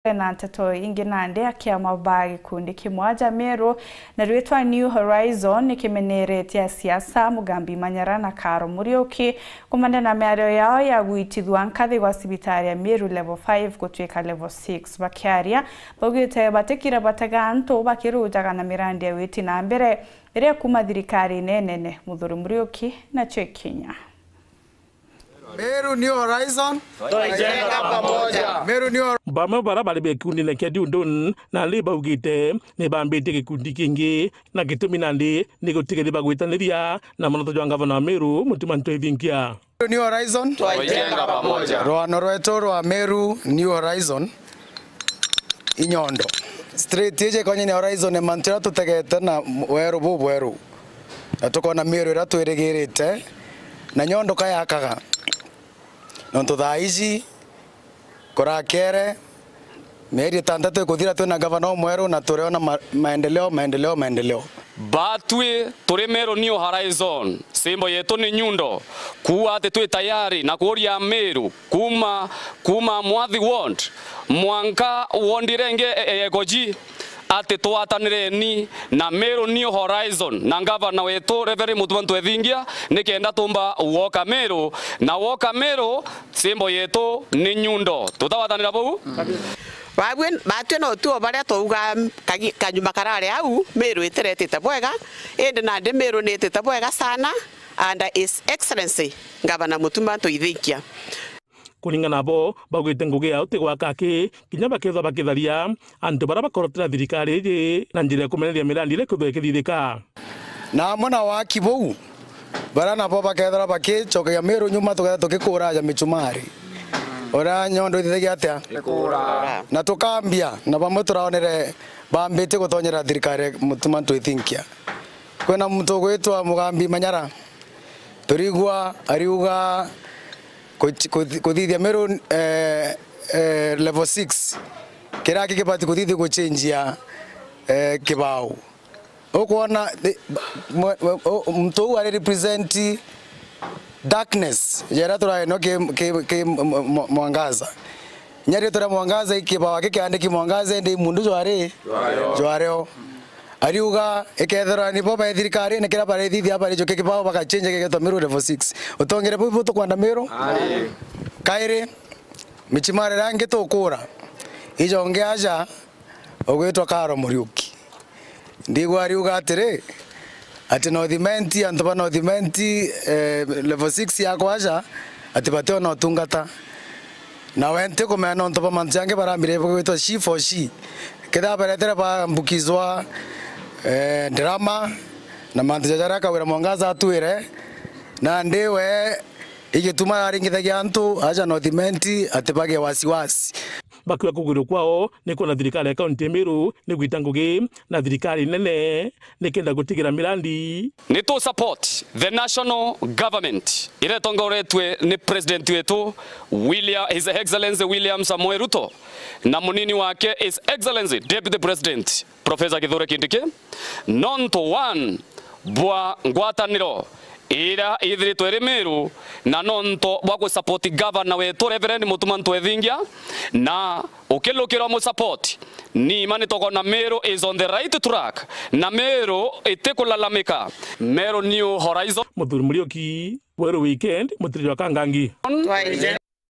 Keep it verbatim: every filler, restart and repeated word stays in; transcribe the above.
Na nteto ingi nandi, akiama ba gikundi kimwe aja Meru na ritwa New Horizon nikimeneretie asiasa Mugambi Manyara na Karo Muriuki kumania na miario yao ya gwitithua nkathi gwa cibitari ya Meru level five gutwika level six. Bakiaria, baugite batikira batega antu bakirujaga na mirandi ya witi na mbere iria kuma thirikarine nene. Muthuri Muriuki nacio ikinya. Meru New Horizon. Twaijenga pamoja. Meru New Hor- Bamwe bara bari ba gikundine kia Dundun nandi baugite ni bambitie gikundi kingi, na gitumi nandi ni gutigeri bagwitaniria na muroto jwa ngavana wa Meru Mutuma Ntwethinkia. New Horizon. Twaijenga pamoja. Rwano rwetu rwa Meru New Horizon. Inyondo. Straight iji ikonye ni horizon ya mantu jaria tutegete na weru bubweru. Na tukona Meru iria twirigirite, na nyondo kayakaga. Nontu thaa iji, kurakere, mieri itantatu ikuthira twina gavana umweru na turiona ma-, maendeleo, maendeleo, maendeleo. Batwi turi Meru New Horizon, symbol yetu ni nyundo, kuuga ati twi tayari na kuuria Meru kuma, kuma Mwathi ward mwanka ward iria ingi e-, e-, ekoji, ati twatanireni na Meru New Horizon na ngavana wetu Reverend Mutuma Ntwethingia, nikenda tumba gwoka Meru, na gwoka Meru, symbol yetu ni nyundo. Tutagwatanira bau? Babue, batwi no tuo baria twauga kagi-, kanyuma karari au, Meru itiretite bwega, indi nandi Meru niitite bwega sana under His Excellency Ngavana Mutuma Ntwethingia. Kuringana nabo, baugite ngugi yao ti gwaka aki, kinya bakethwa bakitharia antu baria bakorotera thirikari iji na njira ya kumeneria mirandi iria ikwithwa ikithithika. Na amwe na waki buu, baria nabo bakethirwa bakicokeria Meru nyuma, tukethirwa tukikuraja michumari. Uria nyondo ithithagia atia? Ikura. Na tukambia, na bamwe turaonere bambitie gutonyera thirikari ya Mutuma Ntwethinkia. Kwina muntu ugwitwa Mugambi Manyara, turigua ariuga ku-, ku-, kuthithia Meru, eh, eh, level six, kiria kigibati kuthithia guchenjia, eh, kibao. Ukwona, eh, mwe-, mwe-, u-, muntu uu ari represent darkness, jera turaeno ki, ki, ki m-, m-, mwangaza. Nyari tore mwangaza, ikibao aki kiandiki mwangaza, indi mundu jwari? Jwareo. Jwareo. Ariuga, ikethirwa nibo bai thirikarine, kiria barithithia barijukia kibao, bagachenja kigetwa Meru level six. Utongere buu butukwenda Meru? Ari. Kairi, michimari rangi tukura. Ijonge aja, ugwitwa Karo Muriuki. Ndigwa ariuga atiri, ati North Imenti, antu ba North Imenti, eh, level six ya kwaja, ati bationa utungata. Na we ntikumenya nontu bwa mantu jangi barambire bwitwa she for she. Kethira baretere bambukizwa, eh, drama, na mantu jaja jaria Kawira Mwangaza atwire, nandi we igituma aringithagia antu aja North Imenti ati bagie wasiwasi. Bakiuga kugwirua kwao ni kwona thirikari ya kaunti ya Meru ni gwita ngugi na thirikari nene nikenda gutigira mirandi. Ni tu support the national government iria itongoretue ni president wetu William, His Excellency William Samoei Ruto, na munini wake His Excellency Deputy President Professor Kithure Kindiki, nontu one bwa ngwataniro iria ithiritwe iri Meru, na nontu bwa kusapoti gavana wetu Reverend Mutuma Ntwethingia, na ukilukirwa musapoti, nima nitokona Meru is on the right track, na Meru itikulalamika. Meru New Horizon. Muthuri Muriuki, Weru Weekend, Mutiriri wa Kangangi.